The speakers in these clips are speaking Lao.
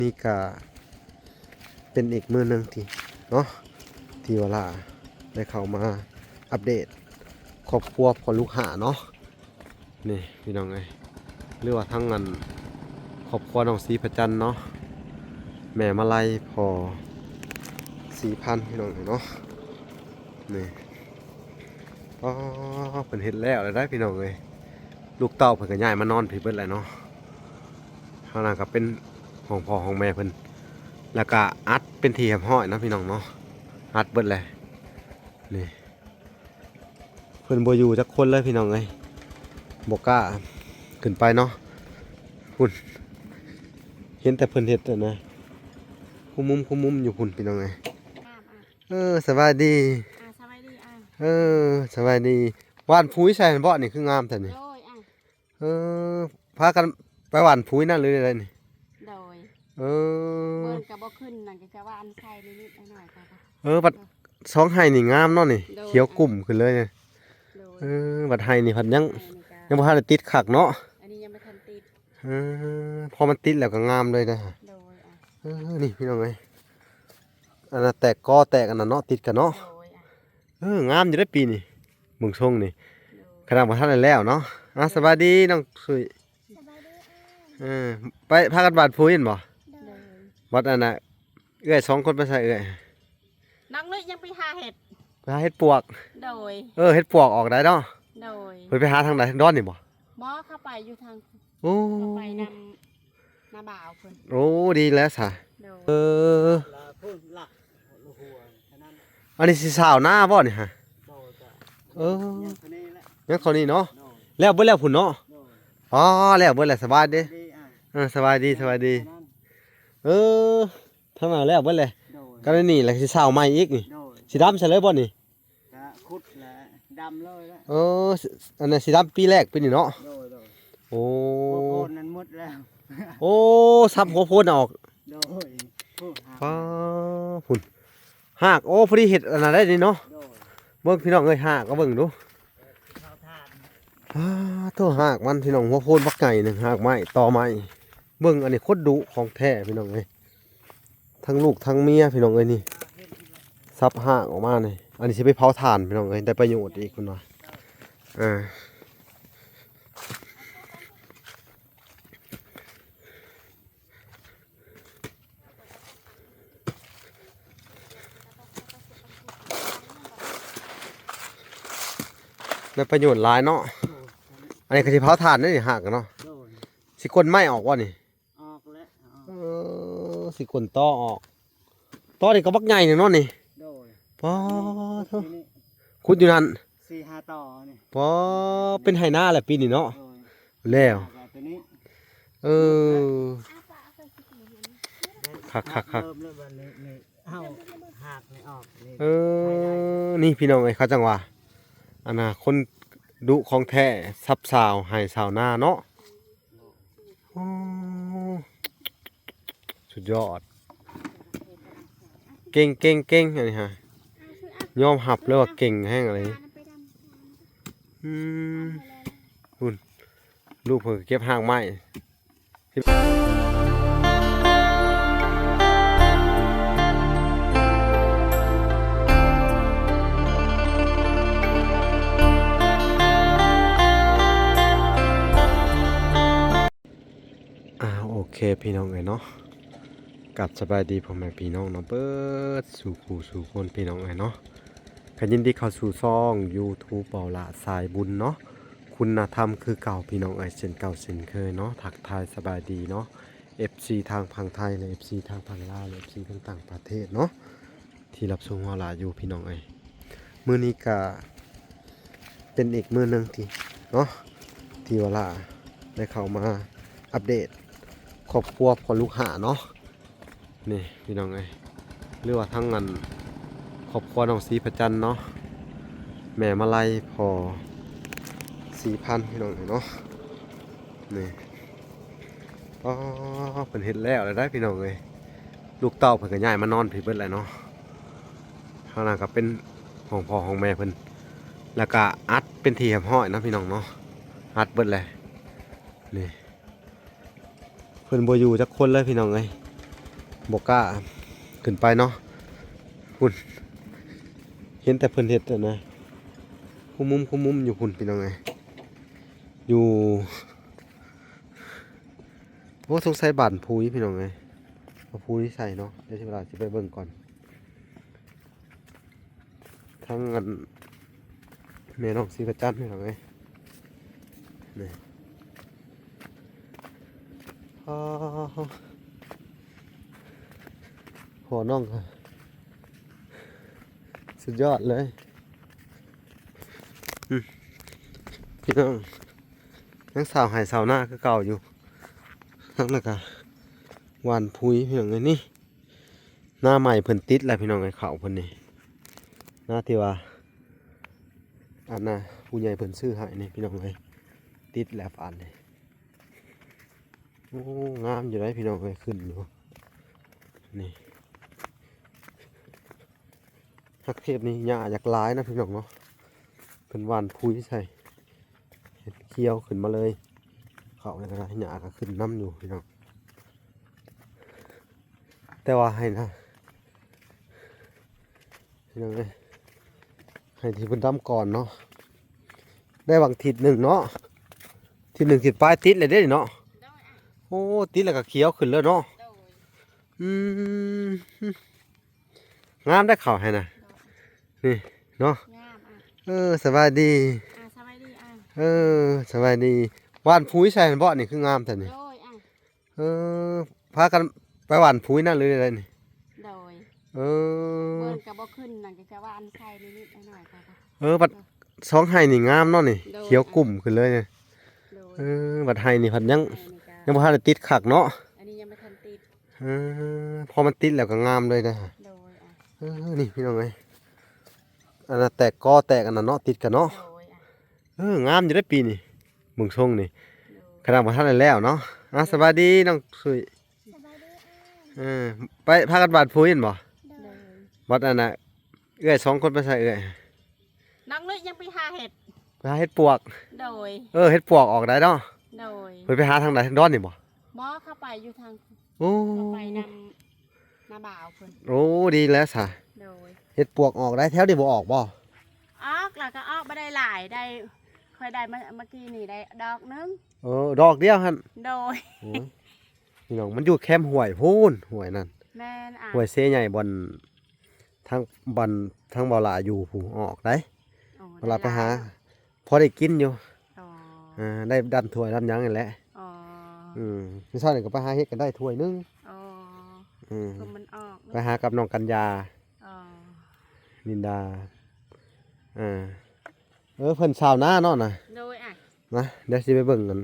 ນີ້ກະເປັນອີກມື້ໜຶ່ງທີ່ເນາະ ທີ່ວາລາໄດ້ເຂົ້າມາອັບເດດຄອບຄົວພໍ່ລູກຫ້າເນາະ. ນີ້ພີ່ນ້ອງເອີຍ ຫຼືວ່າທັງອັນຄອບຄົວນ້ອງສີພະຈັນເນາະ ແມ່ມາໄລ ພໍ່ສີພັນ ພີ່ນ້ອງເອີຍເນາະ. ນີ້ ອໍ ເພິ່ນເຮັດແລ້ວແລ້ວໄດ໋ພີ່ນ້ອງເອີຍ ລູກເຕົ້າເພິ່ນກໍຍ້າຍມານອນພີ້ເບິດແລ້ວເນາະ. ທາງນັ້ນກໍເປັນຫ້ອງພໍ່ຫ້ອງແມ່ເພິ່ນ ແລ້ວກໍອັດເປັນທີ່ຮຽບຮ້ອຍເນາະພີ່ນ້ອງເນາະ ອັດເບິດແລ້ວ. ນີ້ ເພິ່ນບໍ່ຢູ່ຈັກຄົນເລີຍພີ່ນ້ອງເອີຍ ບໍ່ກ້າຂຶ້ນໄປເນາະ. ພຸ້ນ ເຫັນແຕ່ເພິ່ນເຮັດຫັ້ນນະ ຄຸມມຸມ ຄຸມມຸມຢູ່ພຸ້ນພີ່ນ້ອງເອີຍ. ເອີ ສະບາຍດີ ອ່າ ສະບາຍດີ ອ່າ ເອີ ສະບາຍດີ. ຫວ່ານປຸ໋ຍໃສ່ຫັ້ນເບາະ ນີ້ຄືງາມແທ້ນີ້. ໂດຍ ອ່າ ເອີ ພາກັນໄປຫວ່ານປຸ໋ຍນັ້ນຫຼືໃດນີ້? ໂດຍ ເອີ ເບິ່ງກໍບໍ່ຂຶ້ນ ນັ້ນກໍຈະຫວ່ານໃສ່ນິດໆໜ້ອຍໆກໍ ເອີ ບັດສອງໄຮ່ນີ້ງາມເນາະນີ້. ໂດຍ ຂຽວກຸ້ມຂຶ້ນເລີຍ. ໂດຍ ເອີ ບັດໄຮ່ນີ້ພັດຍັງ ໄຮ່ນີ້ກໍ ຍັງບໍ່ທັນໄດ້ຕິດຄັກເນາະ. ອັນນີ້ຍັງບໍ່ທັນຕິດ. ເອີ ພໍມັນຕິດແລ້ວກໍງາມເລີຍເດ້. ໂດຍ ອ່າ ເອີ ນີ້ພີ່ນ້ອງເອີຍ ອັນນັ້ນແຕກກໍແຕກອັນນັ້ນເນາະ ຕິດກັນເນາະ. ໂດຍ ອ່າ ເອີ ງາມຢູ່ເດ້ປີນີ້ ເບິ່ງຊົງນີ້. ໂດຍ ຂະໜາດບໍ່ທັນໄດ້ແລ້ວເນາະ. ອ່າ ສະບາຍດີນ້ອງສຸຍ. ສະບາຍດີ ເອີ ໄປພາກັນຫວ່ານປຸ໋ຍແມ່ນບໍ່? ໂດຍ ບັດອັນນ່ະ ເອື້ອຍສອງຄົນໄປໃສເອື້ອຍ? ນ້ອງເລີຍຍັງໄປຫາເຫັດ ໄປຫາເຫັດປວກ. ໂດຍ ເອີ ເຫັດປວກອອກໄດ້ເນາະ. ໂດຍ ເພິ່ນໄປຫາທາງໃດ ທາງດອນນີ້ບໍ່? ບໍ່ ເຂົາໄປຢູ່ທາງ ໂອ້ ເຂົາໄປນຳ ນາບ່າວເພິ່ນ. ໂອ້ ດີແລ້ວຊະ. ໂດຍ ເອີ ລະພຸ້ນລະ ຫົວເທົ່ານັ້ນ. ອັນນີ້ຊິຊາວນາບໍ່ນີ້ຮະ? ໂດຍ ກໍ ເອີ ຍັງເທົ່ານີ້ແຫຼະ ຍັງເທົ່ານີ້ເນາະ. ໂດຍ ແລ້ວເບິດແລ້ວພຸ້ນເນາະ. ໂດຍ ອໍ ແລ້ວເບິດແລ້ວ ສະບາຍເດ້. ດີ ອ່າ ເອີ ສະບາຍດີ ສະບາຍດີ. ເອີ ທາງນັ້ນແລ້ວເບິດແລ້ວ. ໂດຍ ກໍນີ້ແຫຼະ ຊິຊາວໃໝ່ອີກນີ້. ໂດຍ ສີດຳໃສ່ເລີຍບໍ່ນີ້? ກະຂຸດແຫຼະ ດຳເລີຍແຫຼະ. ເອີ ອັນນັ້ນສີດຳປີແລກປີນີ້ເນາະ. ໂດຍ ໂດຍ ໂອ້ ຫົວໂພນນັ້ນໝົດແລ້ວ. ໂອ້ ສັບຫົວໂພນອອກ. ໂດຍ ໂອ້ ຫາກ ປ້າ ພຸ້ນ ຫາກ. ໂອ້ ພໍດີເຮັດອັນນັ້ນໄດ້ນີ້ເນາະ. ໂດຍ ເບິ່ງພີ່ນ້ອງເອີຍ ຫາກກໍເບິ່ງດູ. ເຜົາຖ່ານ ປ້າ ໂທ້ ຫາກມັນພີ່ນ້ອງ ຫົວໂພນບັກໃຫຍ່ໜຶ່ງ ຫາກໄມ້ ຕໍໄມ້. ເບິ່ງ ອັນນີ້ຄົນດຸຂອງແທ້ພີ່ນ້ອງເອີຍ. ທັງລູກທັງເມຍພີ່ນ້ອງເອີຍນີ້ ສັບຮາກອອກມານີ້. ອັນນີ້ຊິໄປເຜົາຖ່ານພີ່ນ້ອງເອີຍ ໄດ້ປະໂຫຍດອີກເພິ່ນວ່າ. ເອີ ໄດ້ປະໂຫຍດຫຼາຍເນາະ. ອັນນີ້ກໍຊິເຜົາຖ່ານເດ້ນີ້ ຮາກເນາະ. ໂດຍ ຊິກົນໄມ້ອອກບໍ່ນີ້? ອອກແລ້ວ ອອກ ເອີ ຊິກົນຕໍອອກ. ຕໍນີ້ກໍບັກໃຫຍ່ໜຶ່ງເນາະນີ້. ໂດຍ ປ້າ ໂທ້ ຂຸດຢູ່ນັ້ນ ສີ່ຫ້າຕໍນີ້. ປ້າ ເປັນໄຮ່ນາແຫຼະປີນີ້ເນາະ. ໂດຍ ແລ້ວ ແລ້ວກໍຕົວນີ້ ເອີ ຄັກໆໆ ເລີ່ມແລ້ວບັດນີ້ ນີ້ ເອົາຮາກນີ້ອອກນີ້. ເອີ ນີ້ພີ່ນ້ອງເອີຍ ເຂົາຈັ່ງວ່າ ອັນນ່າ ຄົນດຸຂອງແທ້ ສັບຊາວໄຮ່ຊາວນາເນາະ. ໂອ້ ສຸດຍອດ ເກັ່ງໆໆ ອັນນີ້ຮະ ຍອມຮັບເລີຍວ່າເກັ່ງແຮງອັນນີ້. ອືມ ພຸ້ນ ລູກເພິ່ນກໍເກັບຮາກໄມ້. ອ່າ ໂອເຄ ພີ່ນ້ອງເອີຍເນາະ ກັບສະບາຍດີພໍ່ແມ່ພີ່ນ້ອງເນາະ ເບິດສູ່ຄູ່ສູ່ຄົນ ພີ່ນ້ອງເອີຍເນາະ. ກໍຍິນດີເຂົ້າສູ່ຊ່ອງຢູທູບ ເບົາຫຼ້າສາຍບຸນເນາະ ຄຸນນະທຳຄືເກົ່າ ພີ່ນ້ອງເອີຍ ເຊັ່ນເກົ່າເຊັ່ນເຄີຍເນາະ. ທັກທາຍສະບາຍດີເນາະ ເອັຟຊີ ທາງຝັ່ງໄທ ແລະ ເອັຟຊີ ທາງຝັ່ງລາວ ແລະ ເອັຟຊີ ທາງຕ່າງປະເທດເນາະ ທີ່ຮັບຊົມເຮົາຫຼາຍຢູ່ ພີ່ນ້ອງເອີຍ. ມື້ນີ້ກະເປັນອີກມື້ໜຶ່ງທີ່ເນາະ ທີ່ວາລາໄດ້ເຂົ້າມາອັບເດດຄອບຄົວພໍ່ລູກຫ້າເນາະ. ນີ້ພີ່ນ້ອງເອີຍ ຫຼືວ່າທັງອັນຄອບຄົວນ້ອງສີພະຈັນເນາະ ແມ່ມາໄລ ພໍ່ສີພັນ ພີ່ນ້ອງເອີຍເນາະ. ນີ້ ອໍ ເພິ່ນເຮັດແລ້ວແລ້ວໄດ໋ພີ່ນ້ອງເອີຍ ລູກເຕົ້າເພິ່ນກໍຍ້າຍມານອນພີ້ເບິດແລ້ວເນາະ. ທາງນັ້ນກໍເປັນຫ້ອງພໍ່ຫ້ອງແມ່ເພິ່ນ ແລ້ວກໍອັດເປັນທີ່ຮຽບຮ້ອຍເນາະ ພີ່ນ້ອງເນາະ ອັດເບິດແລ້ວ. ນີ້ ເພິ່ນບໍ່ຢູ່ຈັກຄົນເລີຍ ພີ່ນ້ອງເອີຍ ບໍ່ກ້າຂຶ້ນໄປເນາະ. ພຸ້ນ ເຫັນແຕ່ເພິ່ນເຮັດອັນນະ ຄຸມມຸມ ຄຸມມຸມຢູ່ພຸ້ນ ພີ່ນ້ອງເອີຍ. ຢູ່ ໂອ້ ສົງໄສບ້ານຜຸຍ ພີ່ນ້ອງເອີຍ. ເອົາຜຸຍໃສ່ເນາະ. ດຽວຊິເວລາຊິໄປເບິ່ງກ່ອນ. ທັງອັນ ແມ່ນ້ອງສີປະຈັນ ພີ່ນ້ອງເອີຍ. ນີ້ ອໍ ພໍ່ນ້ອງກໍສຸດຍອດເລີຍ. ອືມ ພີ່ນ້ອງ ຍັງຊາວໄຮ່ຊາວນາຄືເກົ່າຢູ່. ທັງນັ້ນກໍຫວ່ານຜຸຍ ພີ່ນ້ອງເອີຍ. ນີ້ ໜ້າໃໝ່ເພິ່ນຕິດແລ້ວ ພີ່ນ້ອງເອີຍ. ເຂົ້າເພິ່ນນີ້ ໜ້າທີ່ວ່າ ອັນນ່າ ຜູ້ໃຫຍ່ເພິ່ນຊື້ໃຫ້ນີ້ ພີ່ນ້ອງເອີຍ. ຕິດແລ້ວບາດນີ້. ໂອ້ ງາມຢູ່ໃດ໋ ພີ່ນ້ອງເອີຍ. ຂຶ້ນຢູ່ນີ້ ຮັກເທບນີ້ຫຍ້າຢາກຫຼາຍນະ ພີ່ນ້ອງເນາະ. ເພິ່ນຫວ່ານຜຸຍໃສ່ ເຮັດຂຽວຂຶ້ນມາເລີຍ. ເຂົ້ານີ້ກໍໄດ້ ຫຍ້າກໍຂຶ້ນນຳຢູ່ ພີ່ນ້ອງ. ແຕ່ວ່າໃຫ້ນະ ພີ່ນ້ອງເອີຍ ໃຫ້ທີ່ເພິ່ນດຳກ່ອນເນາະ. ໄດ້ຫວ່າງທິດໜຶ່ງເນາະ ທິດໜຶ່ງ ທິດປາຍ ຕິດແລ້ວເດ້ເນາະ. ໂອ້ ຕິດແລ້ວກໍຂຽວຂຶ້ນເລີຍເນາະ. ອືມ ງາມໄດ໋ເຂົ້າໃຫ້ນະ. ນີ້ເນາະ ງາມ. ເອີ ສະບາຍດີ. ອ່າ ສະບາຍດີ. ອ່າ ເອີ ສະບາຍດີ. ຫວ່ານຜຸຍໃສ່ຫັ້ນບໍ? ນີ້ຄືງາມແທ້ນີ້. ໂດຍ. ອ່າ ເອີ ພາກັນໄປຫວ່ານຜຸຍນະ ຫຼືໃດນີ້? ໂດຍ. ເອີ ເບິ່ງກໍບໍ່ຂຶ້ນ ນັ້ນກໍຈະຫວ່ານໃສ່ນິດໆໜ້ອຍໆກໍ. ເອີ ບັດສອງໄຮ່ນີ້ງາມເນາະນີ້. ໂດຍ. ຂຽວກຸ້ມຂຶ້ນເລີຍນີ້. ໂດຍ. ເອີ ບັດໄຮ່ນີ້ພັດຍັງ ໄຮ່ນີ້ກໍຍັງບໍ່ທັນໄດ້ຕິດຄັກເນາະ. ອັນນີ້ຍັງບໍ່ທັນຕິດ. ເອີ ພໍມັນຕິດແລ້ວກໍງາມເລີຍນະ. ໂດຍ. ອ່າ ເອີ ນີ້ພີ່ນ້ອງເອີຍ ອັນນັ້ນແຕກກໍແຕກ ອັນນັ້ນເນາະ ຕິດກັນເນາະ. ໂດຍ. ອ່າ ເອີ ງາມຢູ່ເດ້ປີນີ້ ເບິ່ງຊົງນີ້. ໂດຍ. ຂະໜາດບໍ່ທັນໄດ້ແລ້ວເນາະ. ອ່າ ສະບາຍດີນ້ອງສຸຍ. ສະບາຍດີ. ອ່າ ເອີ ໄປພາກັນຫວ່ານຜຸຍແມ່ນບໍ່? ໂດຍ. ບັດອັນນ່າ ເອື້ອຍສອງຄົນໄປໃສເອື້ອຍ? ນ້ອງເລີຍຍັງໄປຫາເຫັດ ໄປຫາເຫັດປວກ. ໂດຍ. ເອີ ເຫັດປວກອອກໄດ້ເນາະ. ໂດຍ. ເພິ່ນໄປຫາທາງໃດ ທາງດອນນີ້ບໍ່? ບໍ່ ເຂົາໄປຢູ່ທາງ ໂອ້ ເຂົາໄປນຳ ນາບ່າວເພິ່ນ. ໂອ້ ດີແລ້ວຊະ. ໂດຍ. ເຫັດປວກອອກໄດ້ ແຖວນີ້ບໍ່ອອກບໍ່? ອອກ ແລ້ວກໍອອກບໍ່ໄດ້ຫຼາຍ ໄດ້ ຂ້ອຍໄດ້ເມື່ອ ເມື່ອກີ້ນີ້ໄດ້ດອກໜຶ່ງ. ເອີ ດອກດຽວຫັ້ນ. ໂດຍ. ໂອ້ຍ ພີ່ນ້ອງ ມັນຢູ່ແຄມຫ້ວຍພຸ້ນ ຫ້ວຍນັ້ນ. ແມ່ນ. ອ່າ ຫ້ວຍເຊໃຫຍ່ ບ່ອນ ທາງບ້ານ ທາງບ່າວຫຼ້າຢູ່ພຸ້ນ ອອກໄດ໋. ອໍ ເວລາໄປຫາ ໄດ້ຫຼາຍເນາະ ພໍໄດ້ກິນຢູ່. ອໍ ເອີ ໄດ້ດຳຖ້ວຍດຳຫຍັງນີ້ແຫຼະ. ອໍ ອືມ ມື້ເຊົ້ານີ້ກໍໄປຫາເຫັດກໍໄດ້ຖ້ວຍໜຶ່ງ. ອໍ ອືມ ກໍມັນອອກເນາະ ໄປຫາກັບນ້ອງກັນຍາ. ອໍ ນິນດາ. ເອີ ເອີ ເພິ່ນຊາວນາເນາະນະ. ໂດຍ. ອ່າ ມາ ດຽວຊິໄປເບິ່ງອັນ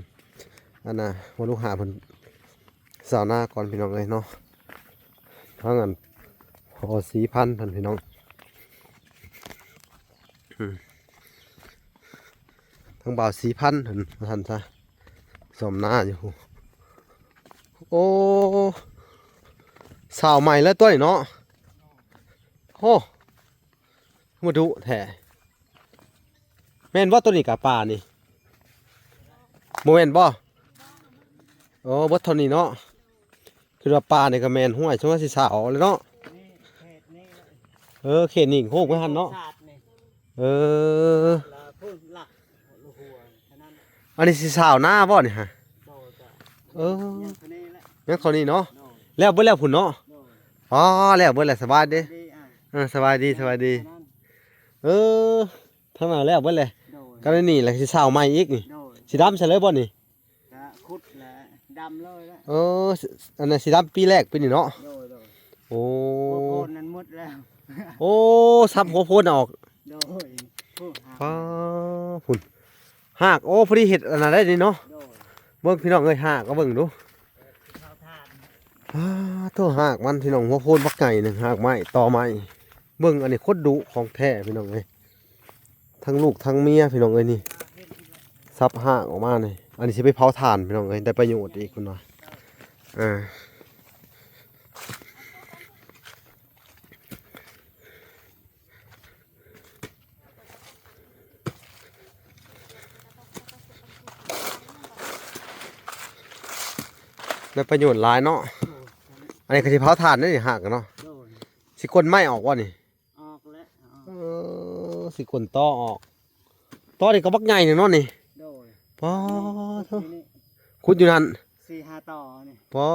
ອັນນ່າ ວ່າລູກຫາເພິ່ນຊາວນາກ່ອນ ພີ່ນ້ອງເອີຍເນາະ. ທາງອັນ ພໍ່ສີພັນເພິ່ນ ພີ່ນ້ອງ ອືມ ທາງບ່າວສີພັນເພິ່ນວ່າຊັ້ນຊະ ຊອມນາຢູ່. ໂອ້ ຊາວໃໝ່ແລ້ວຕົວນີ້ເນາະ. ໂອ້ ມາດຸແທ້. ແມ່ນບໍ່ ໂຕນີ້ກະປານີ້ ບໍ່ແມ່ນບໍ່? ໂອ້ ເບິດເທົ່ານີ້ເນາະ. ຄືວ່າປານີ້ກະແມ່ນ ຫ້ວຍ ສົງໄສຊິສາວເອົາແລ້ວເນາະ. ເອີ ເຂດນີ້ໂຄກໄວ້ຫັ້ນເນາະ. ເອີ ອັນນີ້ຊິສາວນາບໍ່ນີ້ຫະ? ເອີ ຍັງເທົ່ານີ້ເນາະ. ແລ້ວເບິດແລ້ວພຸ້ນເນາະ. ອໍ ແລ້ວເບິດແລ້ວ ສະບາຍເດ້. ເອີ ສະບາຍດີ ສະບາຍດີ. ເອີ ທາງນັ້ນແລ້ວເບິດແລ້ວ. ໂດຍ. ກໍໄດ້ນີ້ແຫຼະ ຊິສາວໃໝ່ອີກນີ້. ໂດຍ. ຊິດຳໃສ່ເລີຍບໍ່ນີ້? ກະຂຸດແຫຼະ ດຳເລີຍແຫຼະ. ເອີ ອັນນັ້ນຊິດຳປີແລກປີນີ້ເນາະ. ໂດຍ ໂດຍ. ໂອ້ ຫົວໂພນນັ້ນໝົດແລ້ວ. ໂອ້ ສັບຫົວໂພນອອກ. ໂດຍ. ໂອ້ ຫາກ ປ້າ ພຸ້ນ ຫາກ. ໂອ້ ພໍດີເຮັດອັນນັ້ນໄດ້ນີ້ເນາະ. ໂດຍ. ເບິ່ງພີ່ນ້ອງເອີຍ ຫາກກໍເບິ່ງດູ. ເອີ ເຜົາຖ່ານ. ອ້າ ໂທ້ ຫາກມັນ ພີ່ນ້ອງ ຫົວໂພນບັກໃຫຍ່ໜຶ່ງ ຫາກໄມ້ ຕໍໄມ້. ເບິ່ງ ອັນນີ້ຄົນດຸຂອງແທ້ ພີ່ນ້ອງເອີຍ ທັງລູກທັງເມຍ ພີ່ນ້ອງເອີຍ. ນີ້ ສັບຫາກອອກມານີ້ ອັນນີ້ຊິໄປເຜົາຖ່ານ ພີ່ນ້ອງເອີຍ ໄດ້ປະໂຫຍດອີກ ເພິ່ນວ່າ. ເອີ ໄດ້ປະໂຫຍດຫຼາຍເນາະ. ອັນນີ້ກໍຊິເຜົາຖ່ານເດ້ນີ້ ຮາກເນາະ. ໂດຍ ຊິກົ້ນໄມ້ອອກບໍ່ນີ້? ອອກແລ້ວ ອອກ. ເອີ ຊິກົ້ນຕໍອອກ. ຕໍນີ້ກໍບັກໃຫຍ່ນີ້ເນາະນີ້. ໂດຍ ປາໂທ້ ຂຸດຢູ່ນັ້ນ ສີ່ຫ້າຕໍນີ້. ປາ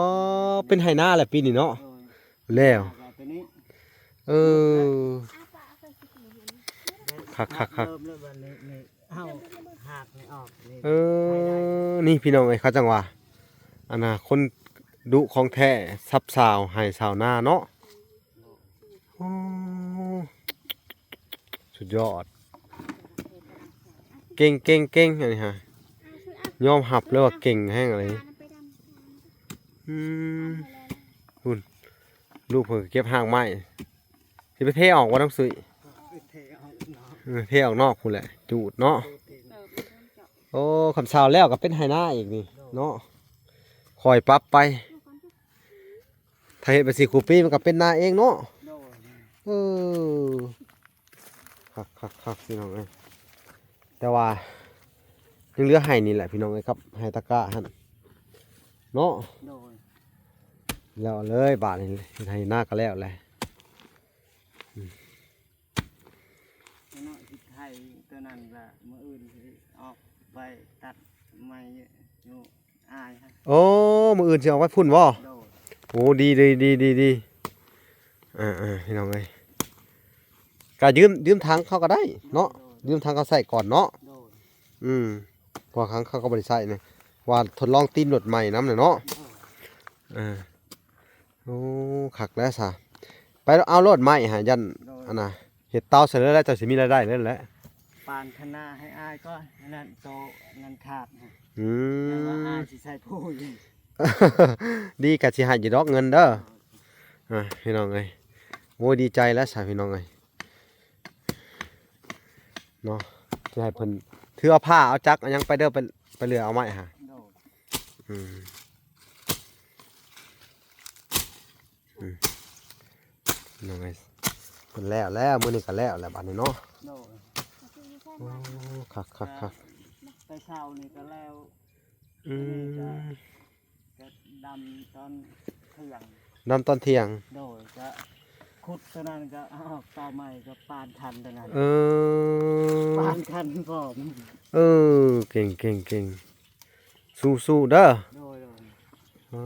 ເປັນໄຮ່ນາແລ້ວປີນີ້ເນາະ. ໂດຍ ແລ້ວ ແລ້ວກໍຕົວນີ້. ເອີ ຄັກໆໆ. ເລີ່ມແລ້ວບັດນີ້ ນີ້ ເອົາຮາກນີ້ອອກນີ້. ເອີ ນີ້ພີ່ນ້ອງເອີຍ ເຂົາຈັ່ງວ່າ ອັນນ່າ ຄົນດຸຂອງແທ້ ຊັບຊາວໄຮ່ຊາວນາເນາະ. ໂອ້ ສຸດຍອດ ເກັ່ງໆໆ ອັນນີ້ຮະ ຍອມຮັບເລີຍວ່າເກັ່ງແຮງອີ່ຫຼີ. ອືມ ພຸ້ນ ລູກເພິ່ນກໍເກັບຮາກໄມ້ ຊິໄປເພອອກບໍ່ ນ້ອງສຸ້ຍ? ເພອອກນອກ ເອີ ເພອອກນອກພຸ້ນແຫຼະ ຈູດເນາະ. ໂອ້ ຄຳເຊົາແລ້ວກໍເປັນໄຮ່ນາອີກນີ້ເນາະ ຄ່ອຍປັບໄປ. ຖ້າເຮັດໄປສີ່ຄູ່ປີມັນກໍເປັນນາເອງເນາະ. ໂດຍ ເອີ ຄັກໆໆ ພີ່ນ້ອງເອີຍ ແຕ່ວ່າຍັງເຫຼືອໄຮ່ນີ້ແຫຼະ ພີ່ນ້ອງເອີຍ ກັບໄຮ່ຕະກະຫັ້ນເນາະ. ໂດຍ ແລ້ວເລີຍບາດນີ້ ເຮັດໄຮ່ນາກໍແລ້ວແຫຼະ. ອືມ ເນາະ ຊິໄຖຕົວນັ້ນລະ ມື້ອື່ນຊິອອກໄປຕັດໄມ້ຢູ່ອ້າຍຫັ້ນ. ໂອ້ ມື້ອື່ນຊິອອກໄປພຸ້ນບໍ່? ໂດຍ ໂອ້ ດີໆໆໆ ອ່າໆ ພີ່ນ້ອງເອີຍ ກະຢືມ ຢືມຖັງເຂົາກໍໄດ້ເນາະ. ໂດຍ ຢືມຖັງເຂົາໃຊ້ກ່ອນເນາະ. ໂດຍ ອືມ ເພາະວ່າຖັງເຂົາກໍບໍ່ໄດ້ໃຊ້ນີ້ ວ່າທົດລອງຕີນລົດໃໝ່ນຳແຫຼະເນາະ. ໂດຍ ເອີ ໂອ້ ຄັກແລ້ວຊະ ໄປເອົາໂລດໄມ້ຫາ ຢ້ານ ໂດຍ ອັນນ່າ ເຮັດເຕົາໃສ່ເລີຍແຫຼະ ເຈົ້າຊິມີລາຍໄດ້ເລີຍແຫຼະ. ປານຄັນນາໃຫ້ອ້າຍກ່ອນ ອັນນັ້ນໂຕນັ້ນຂາດ. ອືມ ແຕ່ວ່າອ້າຍຊິໃສ່ຜູ້ຢູ່ ດີ ກະຊິໃຫ້ຢູ່ດອກເງິນເດີ. ອ່າ ພີ່ນ້ອງເອີຍ ໂອ້ຍ ດີໃຈແລ້ວຊະ ພີ່ນ້ອງເອີຍ ເນາະ ຊິໃຫ້ເພິ່ນຖືເອົາພ້າເອົາຈັກເອົາຫຍັງໄປເດີ ໄປ ໄປເລືອກເອົາໄມ້ຫາ. ໂດຍ ອືມ ອືມ ພີ່ນ້ອງເອີຍ ເພິ່ນແລ້ວແລ້ວ ມື້ນີ້ກໍແລ້ວແລ້ວບາດນີ້ເນາະ. ໂດຍ ໂອ້ ຄັກໆໆ ແຕ່ເຊົ້ານີ້ກໍແລ້ວ. ອືມ ກໍດຳຕອນທ່ຽງ ດຳຕອນທ່ຽງ. ໂດຍ ກໍຂຸດຕົວນັ້ນກໍເອົາອອກຕໍ່ໃໝ່ ກໍປານຄັນຕົວນັ້ນ. ເອີ ປານຄັນພ້ອມ. ເອີ ເກັ່ງໆໆ ສູ້ໆເດີ. ໂດຍໆ ອ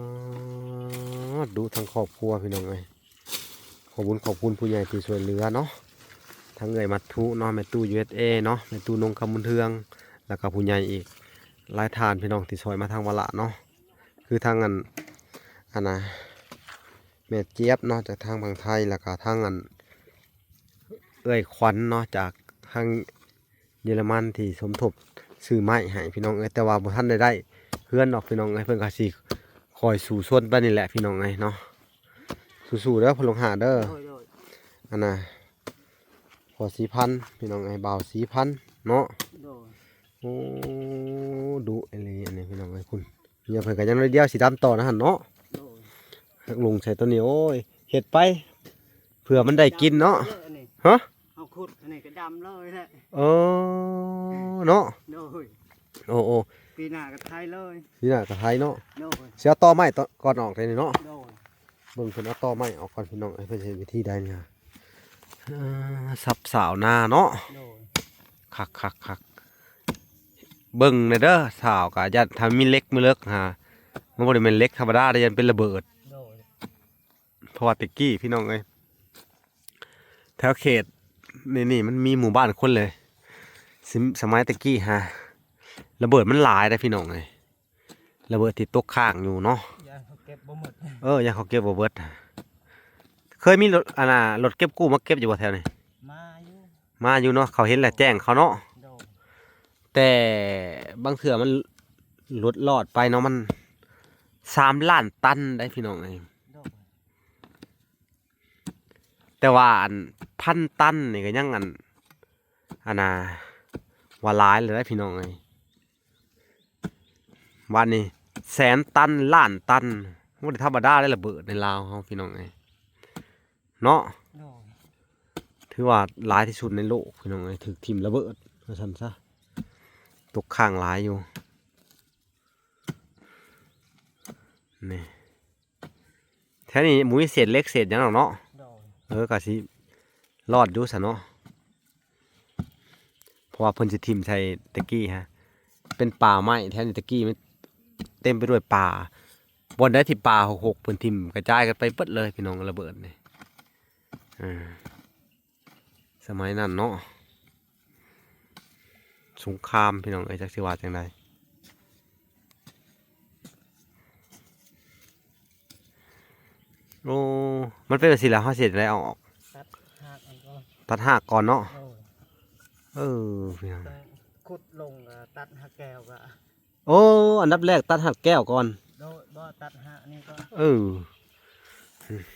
າ ດຸທັງຄອບຄົວ ພີ່ນ້ອງເອີຍ. ຂອບບຸນຂອບຄຸນຜູ້ໃຫຍ່ທີ່ຊ່ວຍເຫຼືອເນາະ ທັງເອື້ອຍມັດທຸເນາະ ແມ່ຕູ້ ຢູເອສເອ ເນາະ ແມ່ຕູ້ນົງຄຳບຸນເທືອງ ແລ້ວກໍຜູ້ໃຫຍ່ອີກຫຼາຍທ່ານ ພີ່ນ້ອງ ທີ່ຊ່ອຍມາທາງວາລະເນາະ ຄືທາງອັນ ອັນນ່າ ແມ່ຈຽບເນາະ ຈາກທາງຝັ່ງໄທ ແລ້ວກໍທາງອັນ ເອື້ອຍຂວັນເນາະ ຈາກທາງ ເຢຍລະມັນທີ່ສົມທົບຊື້ໄມ້ໃຫ້ ພີ່ນ້ອງເອີຍ ແຕ່ວ່າບໍ່ທັນໄດ້ໄດ້ເຮືອນດອກ ພີ່ນ້ອງເອີຍ ເພິ່ນກໍຊິຄອຍສູ້ຊົນໄປນີ້ແຫຼະ ພີ່ນ້ອງເອີຍເນາະ. ສູ້ໆເດີ ພໍ່ຫຼວງຫ້າເດີ. ໂດຍໆ ອັນນ່າ ພໍ່ສີພັນ ພີ່ນ້ອງເອີຍ ບ່າວສີພັນເນາະ. ໂດຍ ໂອ້ ດຸອີ່ຫຼີອັນນີ້ ພີ່ນ້ອງເອີຍ ພຸ້ນ ເມຍເພິ່ນກໍຍັງໜ້ອຍດຽວ ຊິດຳຕໍ່ນະຫັ້ນເນາະ. ໂດຍ ລງໃສ່ຕົວນີ້ ໂອ້ຍ ເຮັດໄປ ເພື່ອມັນໄດ້ກິນເນາະ. ດຳເລີຍອັນນີ້ ຮະ? ເຮົາຂຸດອັນນີ້ກໍດຳເລີຍແຫຼະ. ເອີ ເນາະ. ໂດຍ ໂອ້ ໂອ້ ປີໜ້າກໍໄຖເລີຍ ປີໜ້າກໍໄຖເນາະ. ໂດຍ ຊິເອົາຕໍໄມ້ກ່ອນອອກເດ້ນີ້ເນາະ. ໂດຍ ເບິ່ງເພິ່ນເອົາຕໍໄມ້ອອກກ່ອນ ພີ່ນ້ອງເອີຍ ເພິ່ນຊິເຮັດວິທີໃດນີ້. ເອີ ສັບຊາວນາເນາະ. ໂດຍ ຄັກໆໆ ເບິ່ງແດ່ເດີ ຊາວກະຢ້ານ ຖ້າມີເຫຼັກມີເລິກຫາ ມັນບໍ່ໄດ້ແມ່ນເຫຼັກທຳມະດາເດ້ ຢ້ານເປັນລະເບີດ. ໂດຍ ເພາະວ່າແຕ່ກີ້ ພີ່ນ້ອງເອີຍ ແຖວເຂດນີ້ ນີ້ມັນມີໝູ່ບ້ານຄົນເລີຍ ສະ ສະໄໝແຕ່ກີ້ຫາ ລະເບີດມັນຫຼາຍເດ້ ພີ່ນ້ອງເອີຍ ລະເບີດທີ່ຕົກຄ້າງຢູ່ເນາະ. ຢ້ານເຂົາເກັບບໍ່ໝົດ. ເອີ ຢ້ານເຂົາເກັບບໍ່ເບິດ. ເຄີຍມີລົດ ອັນນ່າ ລົດເກັບກູ້ມາເກັບຢູ່ບໍ່ແຖວນີ້? ມາຢູ່ ມາຢູ່ເນາະ ເຂົາເຫັນແລ້ວແຈ້ງເຂົາເນາະ. ໂດຍ ແຕ່ບາງເທື່ອມັນຫຼຸດລອດໄປເນາະ ມັນສາມລ້ານຕັນໄດ໋ ພີ່ນ້ອງເອີຍ. ໂດຍ ແຕ່ວ່າອັນພັນຕັນນີ້ກໍຍັງອັນ ອັນນ່າ ວ່າຫຼາຍແລ້ວເດ້ ພີ່ນ້ອງເອີຍ. ບາດນີ້ແສນຕັນ ລ້ານຕັນ ບໍ່ໄດ້ທຳມະດາເດ້ ລະເບີດໃນລາວເຮົາ ພີ່ນ້ອງເອີຍ ເນາະ. ໂດຍ ຖືວ່າຫຼາຍທີ່ສຸດໃນໂລກ ພີ່ນ້ອງເອີຍ ຖືກຖິ້ມລະເບີດວ່າຊັ້ນຊະ ຕົກຄ້າງຫຼາຍຢູ່. ນີ້ ແຖ ຖວນີ້ບໍ່ມີເສດເຫຼັກເສດຫຍັງດອກເນາະ. ໂດຍ ເອີ ກໍຊິລອດຢູ່ຊັ້ນເນາະ ເພາະວ່າເພິ່ນຊິຖິ້ມໃສ່ແຕ່ກີ້ຮະ ເປັນປ່າໄມ້ ແຖວນີ້ແຕ່ກີ້ມັນເຕັມໄປດ້ວຍປ່າ ບ່ອນໃດທີ່ປ່າຮົກໆ ເພິ່ນຖິ້ມກະຈາຍກັນໄປເບິດເລີຍພີ່ນ້ອງ ລະເບີດນີ້ ເອີ. ສະໄໝນັ້ນເນາະ ສົງຄາມພີ່ນ້ອງເອີຍ ຈັກຊິວ່າຈັ່ງໃດ. ໂອ້ ມັນເປັນຈັ່ງຊີ້ແລ້ວ ເຮົາຊິເຮັດຈັ່ງໃດເອົາອອກ? ຕັດຮາກມັນກ່ອນ ຕັດຮາກກ່ອນເນາະ. ໂດຍ ເອີ ພີ່ນ້ອງ ຕ້ອງຂຸດລົງ ກໍຕັດຮາກແກ້ວກໍ ໂອ້ ອັນດັບແລກຕັດຮາກແກ້ວກ່ອນ. ໂດຍ ບໍ່ ຕັດຮາກນີ້ກ່ອນ. ເອີ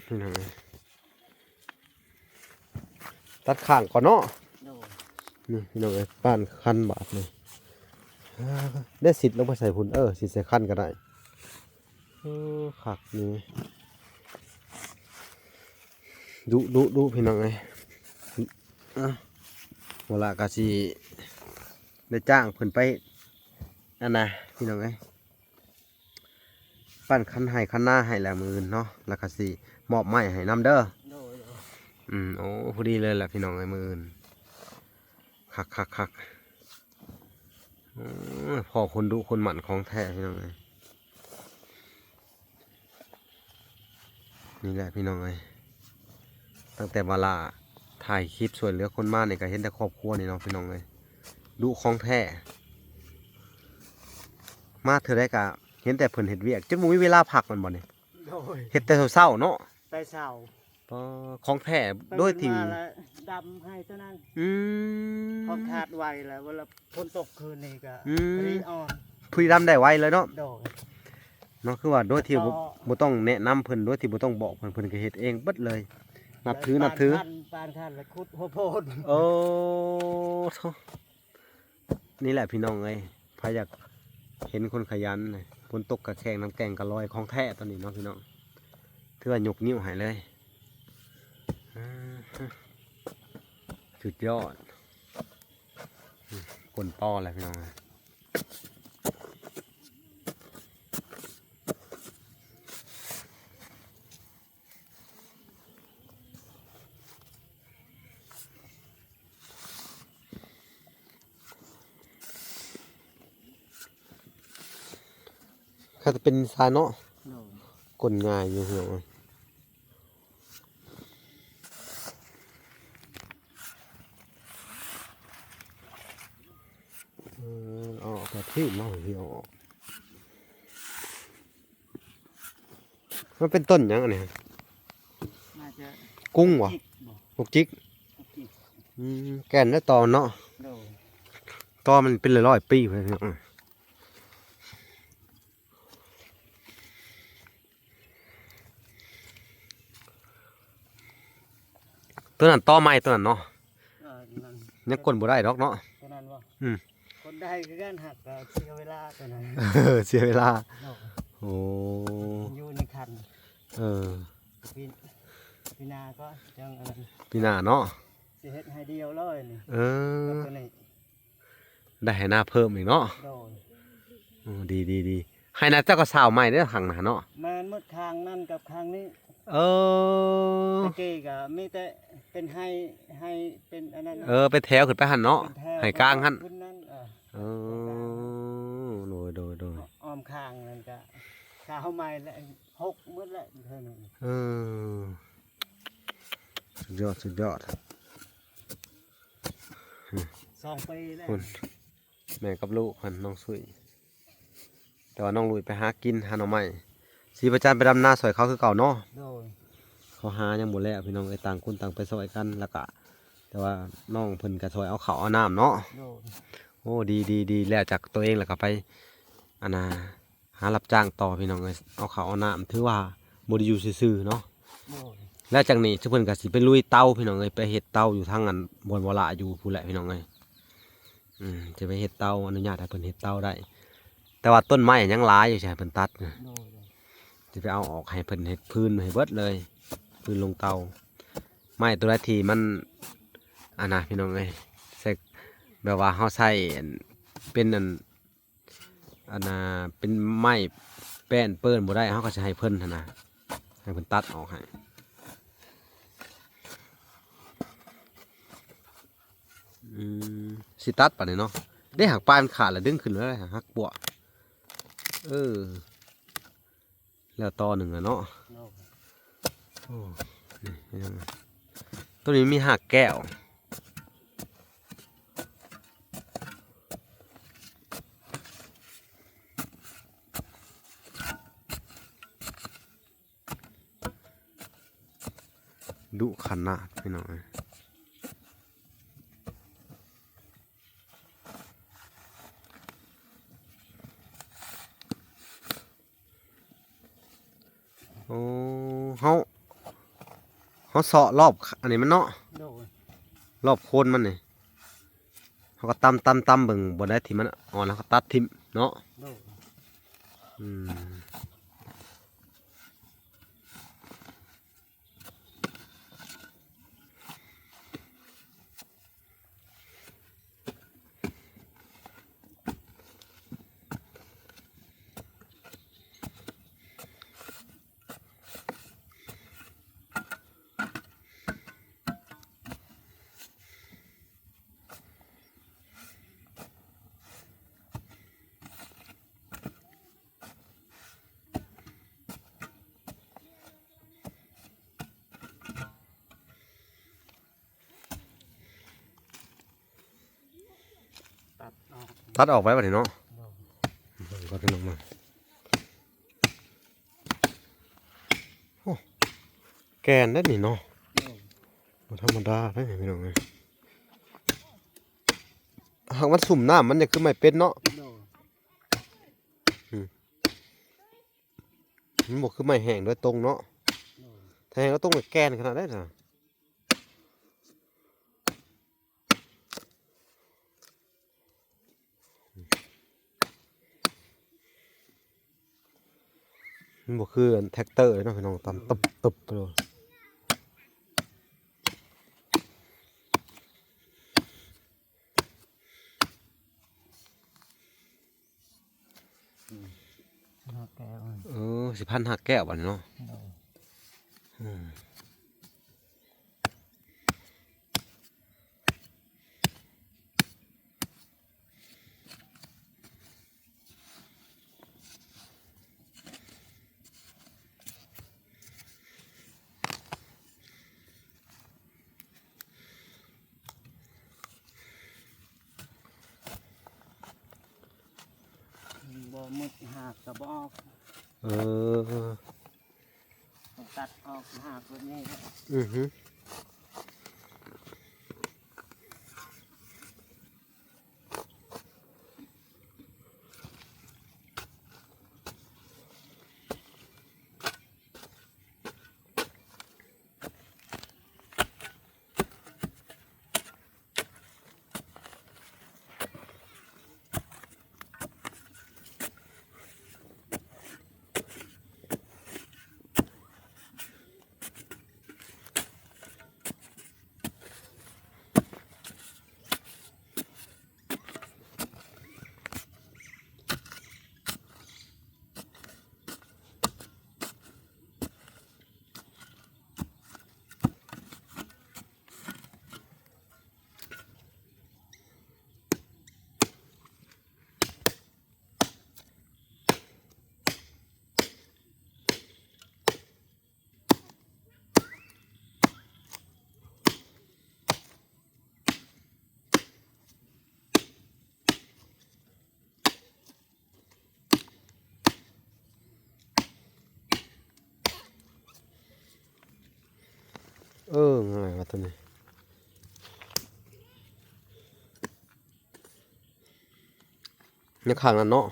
ພີ່ນ້ອງເອີຍ ຕັດຂ້າງກ່ອນເນາະ. ໂດຍ ນີ້ພີ່ນ້ອງເອີຍ ປານຄັນບາດນີ້ ເອີ ໄດ້ຊິດລົງໄປໃສ່ພຸ້ນ ເອີ ຊິດໃສ່ຄັນກໍໄດ້. ເອີ ຄັກນີ້ ດຸ ດຸ ດຸ ພີ່ນ້ອງເອີຍ. ເອີ ບໍ່ລະກໍຊິໄດ້ຈ້າງເພິ່ນໄປ ອັນນະ ພີ່ນ້ອງເອີຍ ປັ້ນຄັນໄຮ່ຄັນນາໃຫ້ແລ້ວມື້ອື່ນເນາະ ແລ້ວກໍຊິມອບໄມ້ໃຫ້ນຳເດີ. ໂດຍ ໂດຍ ອືມ ໂອ້ ພໍດີເລີຍແຫຼະພີ່ນ້ອງເອີຍ ມື້ອື່ນ ຄັກໆໆ ໂອ້ຍ ພໍ້ຄົນດຸຄົນໝັ່ນຂອງແທ້ພີ່ນ້ອງເອີຍ. ນີ້ແຫຼະພີ່ນ້ອງເອີຍ ຕັ້ງແຕ່ວ່າລະຖ່າຍຄລິບຊ່ວຍເຫຼືອຄົນມານີ້ ກໍເຫັນແຕ່ຄອບຄົວນີ້ເນາະພີ່ນ້ອງເອີຍ ດຸຂອງແທ້ ມາເທື່ອໃດກໍເຫັນແຕ່ເພິ່ນເຮັດວຽກ ຈົນບໍ່ມີເວລາພັກແມ່ນບໍ່ນີ້? ໂດຍ ເຮັດແຕ່ເຊົ້າໆເນາະ ແຕ່ເຊົ້າ ປາ ຂອງແທ້ ຕື່ນ ໂດຍທີ່ ມາລະດຳໃຫ້ເທົ່ານັ້ນ. ອືມ ຂອງຂາດໄວແລ້ວ ເວລາຝົນຕົກຄືນນີ້ກໍ ອືມ ພໍດີອ່ອນ ພໍດີດຳໄດ້ໄວເລີຍເນາະ. ໂດຍ ເນາະ ຄືວ່າໂດຍທີ່ບໍ່ ບໍ່ຕ້ອງແນະນຳເພິ່ນ ໂດຍທີ່ບໍ່ຕ້ອງບອກເພິ່ນ ເພິ່ນກໍເຮັດເອງເບິດເລີຍ ນັບຖື ນັບຖື ປານຄັນ ປານຄັນລະຂຸດຫົວໂພນ. ໂອ້ ໂທ້ ນີ້ແຫຼະພີ່ນ້ອງເອີຍ ໃຜຢາກເຫັນຄົນຂະຫຍັນ ຝົນຕົກກະແຂ້ງ ນ້ຳແກ້ງກະລອຍ ຂອງແທ້ໂຕນີ້ເນາະພີ່ນ້ອງ ຖືວ່າຍົກນິ້ວໃຫ້ເລີຍ. ອາ ສຸດຍອດ ອືມ ກົ້ນຕໍແຫຼະພີ່ນ້ອງເອີຍ. ຄັນເປັນຊາຍເນາະ ໂດຍ ກົ້ນງ່າຍຢູ່ພີ່ນ້ອງເອີຍ. ເອີ ເອົາອອກ ກະຖືກເນາະ ທີ່ເອົາອອກ. ມັນເປັນຕົ້ນຫຍັງອັນນີ້? ໜ້າຈະ ກຸ້ງບໍ່? ໝາກຈິກບໍ່? ໝາກຈິກ ໝາກຈິກ. ອືມ ແກ່ນແລ້ວຕອເນາະ. ໂດຍ ຕອມັນເປັນຮ້ອຍໆປີພຸ້ນເນາະ. ຕົວນັ້ນຕໍໃໝ່ຕົວນັ້ນເນາະ. ເອີ ນັ້ນ ຍັງກົ້ນບໍ່ໄດ້ດອກເນາະ ຕົວນັ້ນບໍ່? ອືມ ກົ້ນໄດ້ຄືກັນ ຫາກກໍເສຍເວລາຕົວນັ້ນ. ເອີ ເສຍເວລາເນາະ. ໂອ້ ຢູ່ໃນຄັນ ເອີ ປີ ປີໜ້າກໍຈັ່ງອັນນັ້ນ ປີໜ້າເນາະ ຊິເຮັດໃຫ້ດຽວເລີຍນີ້. ເອີ ຕົວນີ້ ໄດ້ໄຮ່ນາເພີ່ມອີກເນາະ. ໂດຍ ໂອ້ ດີໆໆ ໄຮ່ນາເຈົ້າກໍຊາວໃໝ່ເດ້ ຂ້າງໜ້າເນາະ. ແມ່ນໝົດ ຂ້າງນັ້ນກັບຂ້າງນີ້. ເອີ ແຕ່ກີ້ກໍມີແຕ່ເປັນໄຮ່ ໄຮ່ເປັນອັນນັ້ນ. ເອີ ເປັນແຖວຂຶ້ນໄປຫັ້ນເນາະ ເປັນແຖວ ໄຮ່ກາງຫັ້ນ ຂຶ້ນນັ້ນ. ເອີ ເອີ ໂດຍໆໆ ອ້ອມຂ້າງນັ້ນກໍຊາວໃໝ່ແລ້ວ ຫົກໝົດແລ້ວເທື່ອນີ້. ເອີ ສຸດຍອດ ສຸດຍອດ. ສອງປີແລ້ວ ພຸ້ນ ແມ່ກັບລູກຫັ້ນ ນ້ອງສຸຍ ແຕ່ວ່ານ້ອງລຸຍໄປຫາກິນ ຫາໜໍ່ໄມ້ ສີປະຈັນໄປດຳນາຊ່ອຍເຂົາຄືເກົ່າເນາະ. ໂດຍ ເຂົາຫາຍັງບໍ່ແລ້ວພີ່ນ້ອງເອີຍ ຕ່າງຄົນຕ່າງໄປຊ່ອຍກັນ ແລ້ວກະ ແຕ່ວ່ານ້ອງເພິ່ນກະຊ່ອຍເອົາເຂົ້າເອົານ້ຳເນາະ. ໂດຍ ໂອ້ ດີໆໆ ແລ້ວຈາກໂຕເອງແລ້ວກະໄປ ອັນນ່າ ຫາຮັບຈ້າງຕໍ່ພີ່ນ້ອງເອີຍ ເອົາເຂົ້າເອົານ້ຳ ຖືວ່າບໍ່ໄດ້ຢູ່ຊື່ໆເນາະ. ໂດຍ ແລ້ວຈາກນີ້ ເພິ່ນກໍຊິໄປລຸຍເຕົາພີ່ນ້ອງເອີຍ ໄປເຮັດເຕົາຢູ່ທາງອັນບ່ອນບໍ່ຫຼ້າຢູ່ພຸ້ນແຫຼະພີ່ນ້ອງເອີຍ. ອືມ ຈະໄປເຮັດເຕົາ ອະນຸຍາດໃຫ້ເພິ່ນເຮັດເຕົາໄດ້ ແຕ່ວ່າຕົ້ນໄມ້ຍັງຫຼາຍຢູ່ ຊິໃຫ້ເພິ່ນຕັດ. ໂດຍ ໂດຍ ຈະໄປເອົາອອກໃຫ້ເພິ່ນເຮັດພື້ນໃຫ້ເບິດເລີຍ ພື້ນລົງເຕົາ. ໄມ້ຕົວໃດທີ່ມັນ ອັນນ່າ ພີ່ນ້ອງເອີຍ ໃສ່ ແບບວ່າເຮົາໃຊ້ອັນ ເປັນອັນ ອັນນ່າ ເປັນໄມ້ແປ້ນເປີ້ນບໍ່ໄດ້ ເຮົາກໍຊິໃຫ້ເພິ່ນຫັ້ນນະ. ໃຫ້ເພິ່ນຕັດອອກໃຫ້. ອືມ ຊິຕັດປານນີ້ເນາະ. ເດ້ ຫາກປາຍມັນຂາດແລ້ວ ດຶງຂຶ້ນເລີຍ ຫັກປົວະ. ເອີ ແລ້ວຕໍ່ໜຶ່ງແລ້ວເນາະ. ໂອ້ ໂອ້ ນີ້ ໂຕນີ້ມີຮາກແກ້ວ. ດຸຂະໜາດ ພີ່ນ້ອງເອີຍ. ໂອ້ ເຮົາ ເຮົາເຊາະລອບອັນນີ້ມັນເນາະ. ໂດຍ ລອບໂຄນມັນນີ້ ເຮົາກໍຕຳ ຕຳ ຕຳເບິ່ງ ບ່ອນໃດທີ່ມັນອ່ອນ ເຮົາກໍຕັດຖິ້ມເນາະ. ໂດຍ ອືມ. ຕັດອອກ ຕັດອອກໄວ້ບັດນີ້ເນາະ. ໂດຍ ເບິ່ງກ່ອນ ພີ່ນ້ອງເບິ່ງ. ໂອ້ ແກ່ນເດ້ນີ້ເນາະ. ໂດຍ ບໍ່ທຳມະດາເດ້ພີ່ນ້ອງເອີຍ. ຫາກມັນຊຸ່ມນ້ຳ ມັນຈະຄືໄມ້ເປັນເນາະ. ໂດຍ ອືມ ມັນບໍ່ຄືໄມ້ແຫ້ງໂດຍຕົງເນາະ. ໂດຍ ຖ້າແຫ້ງໂດຍຕົງນີ້ແກ່ນຂະໜາດໃດນະ. ມັນບໍ່ຄືອັນແທັກເຕີເລີຍເນາະ ພີ່ນ້ອງ ຕຳຕຶບໆ ໄປໂລດ. ອືມ ຮາກແກ້ວ ເອີ ຊິພັນຮາກແກ້ວບັດນີ້ເນາະ. ໂດຍ ອືມ. ບໍ່ໝົດຮາກກະບໍ່ອອກ. ເອີ ຕ້ອງຕັດອອກຮາກແບບນີ້. ອືຮຶ. ເອີ ງ່າຍວ່າຕົວນີ້ ໃນຂ້າງນັ້ນເນາະ.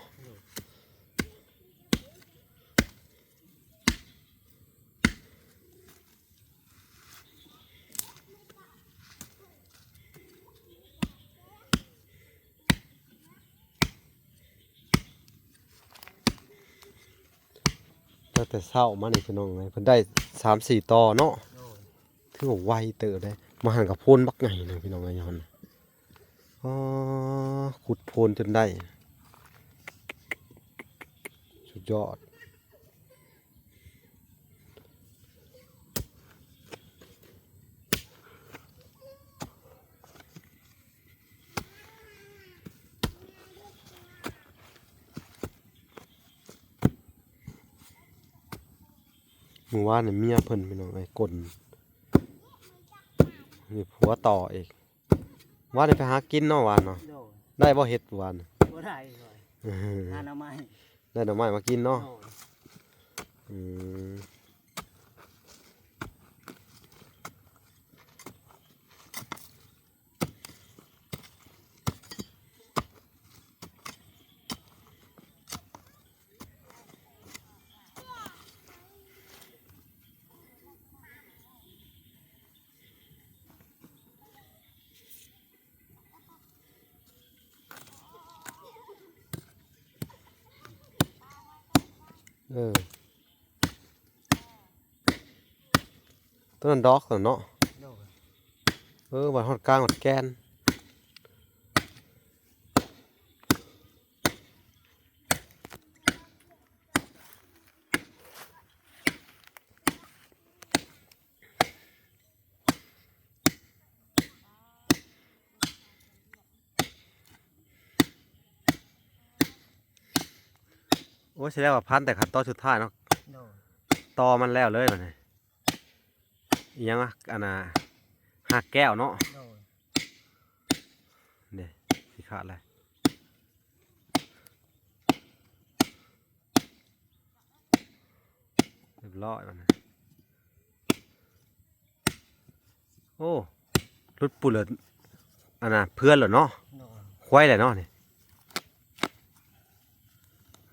ຕັ້ງແຕ່ເຊົ້າມານີ້ ພີ່ນ້ອງເອີຍ ເພິ່ນໄດ້ສາມສີ່ຕໍ່ເນາະ. ໂດຍ ຖືວ່າໄວເຕີບເດ້. ມາຫັນກະໂພນບັກໃຫຍ່ໜຶ່ງ ພີ່ນ້ອງເອີຍ ຢູ່ຫັ້ນ. ອໍ ຂຸດໂພນຈົນໄດ້ ສຸດຍອດ. ມື້ວານນີ້ເມຍເພິ່ນ ພີ່ນ້ອງເອີຍ ກົ້ນ ມີຜົວຕໍ່ອີກ. ວານນີ້ໄປຫາກິນເນາະ ວານເນາະ. ໂດຍ. ໄດ້ບໍ່ເຫັດວານ? ບໍ່ໄດ້ເລີຍ ຫາໜໍ່ໄມ້ ໄດ້ໜໍ່ໄມ້ມາກິນເນາະ. ໂດຍ. ອືມ. ເອີ ຕົວນັ້ນດອກເນາະ. ໂດຍ. ເອີ ຫວັດຮອດກາງຫວັດແກ່ນ. ໂອ້ຍ ສະແດງວ່າພັນແຕ່ຂັ້ນຕອນສຸດທ້າຍເນາະ. ໂດຍ. ຕໍ່ມັນແລ້ວເລີຍບັດນີ້. ອີຫຍັງວະ ອັນນ່າ ຮາກແກ້ວເນາະ. ໂດຍ. ເດ້ ຊິຂາດແລ້ວ. ຮຽບຮ້ອຍບັດນີ້. ໂອ້ ຫຼຸດປຸ້ນແລ້ວ ອັນນ່າ ເພື່ອນແລ້ວເນາະ. ໂດຍ. ຄວາຍແລ້ວເນາະນີ້.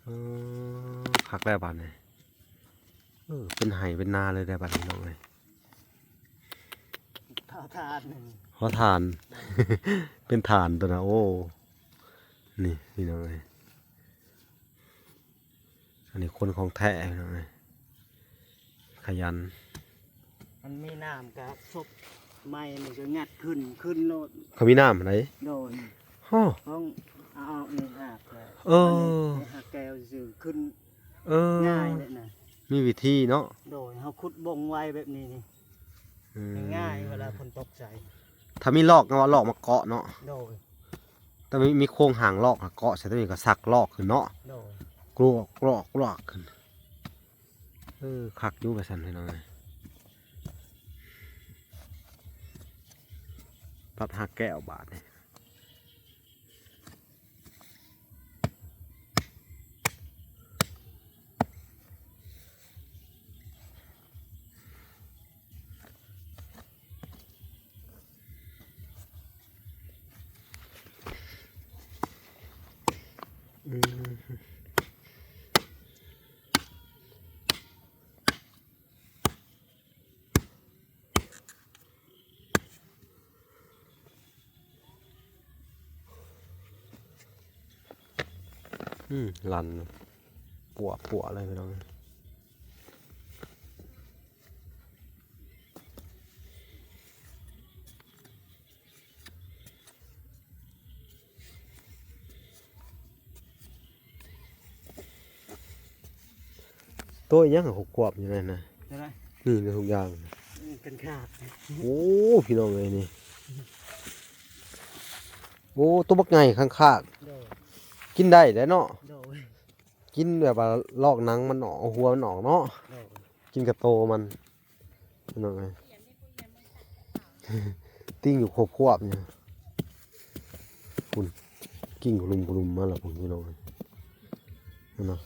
ເອີ ຄັກແລ້ວບາດນີ້. ເອີ ເປັນໄຮ່ເປັນນາເລີຍເດ້ບາດນີ້ ນ້ອງເອີຍ. ຂໍທານ ຂໍທານ ເປັນຖານຕົວນະ. ໂອ້ ນີ້ ພີ່ນ້ອງເອີຍ. ອັນນີ້ຄົນຂອງແທ້ ພີ່ນ້ອງເອີຍ ຂະຫຍັນ. ມັນມີນ້ຳກະສົບໄມ້ນີ້ກະງັດຂຶ້ນ ຂຶ້ນໂລດ. ເຂົາມີນ້ຳໃດ໋? ໂດຍ. ຮະ ຂອງເອົາອອກນີ້ຮາກ. ເອີ ອັນນີ້ຮາກແກ້ວຊື່ຂຶ້ນ. ເອີ ງ່າຍເລີຍນະ ມີວິທີເນາະ. ໂດຍ. ເຮົາຂຸດບົ່ງໄວ້ແບບນີ້ນີ້ ອືມ ງ່າຍເວລາຝົນຕົກໃສ່. ຖ້າມີລອກເນາະ ເອົາລອກມາເກາະເນາະ. ໂດຍ. ແຕ່ມີ ມີໂຄງຫາງລອກ ເກາະໃສ່ຕົວນີ້ກະຊັກລອກຂຶ້ນເນາະ. ໂດຍ. ກຣອກ ກຣອກ ກຣອກຂຶ້ນ. ເອີ ຄັກຢູ່ວ່າຊັ້ນ ພີ່ນ້ອງເອີຍ. ຕັດຮາກແກ້ວບາດນີ້. ອືມ. ອືມ ລັນ ປົວໆ ເລີຍ ພີ່ນ້ອງ. ໂຕອີຫຍັງ ຂວບໆ ຢູ່ນັ້ນນະ? ນີ້ນະ ທຸກຢ່າງ ອືມ ຄັນຄາກ. ໂອ້ ພີ່ນ້ອງເອີຍ ນີ້ ໂອ້ ໂຕບັກໃຫຍ່ຄັນຄາກ. ໂດຍ. ກິນໄດ້ເດ້ເນາະ. ໂດຍ. ກິນແບບວ່າລອກໜັງມັນອອກ ເອົາຫົວມັນອອກເນາະ. ໂດຍ. ກິນກະໂຕມັນ. ພີ່ນ້ອງເອີຍ ຕິ່ງຢູ່ຄວບໆ ນີ້ພຸ້ນ ກິ້ງກະລຸມກະລຸມມາແລ້ວພຸ້ນ ພີ່ນ້ອງເອີຍ ເຫັນບໍ່?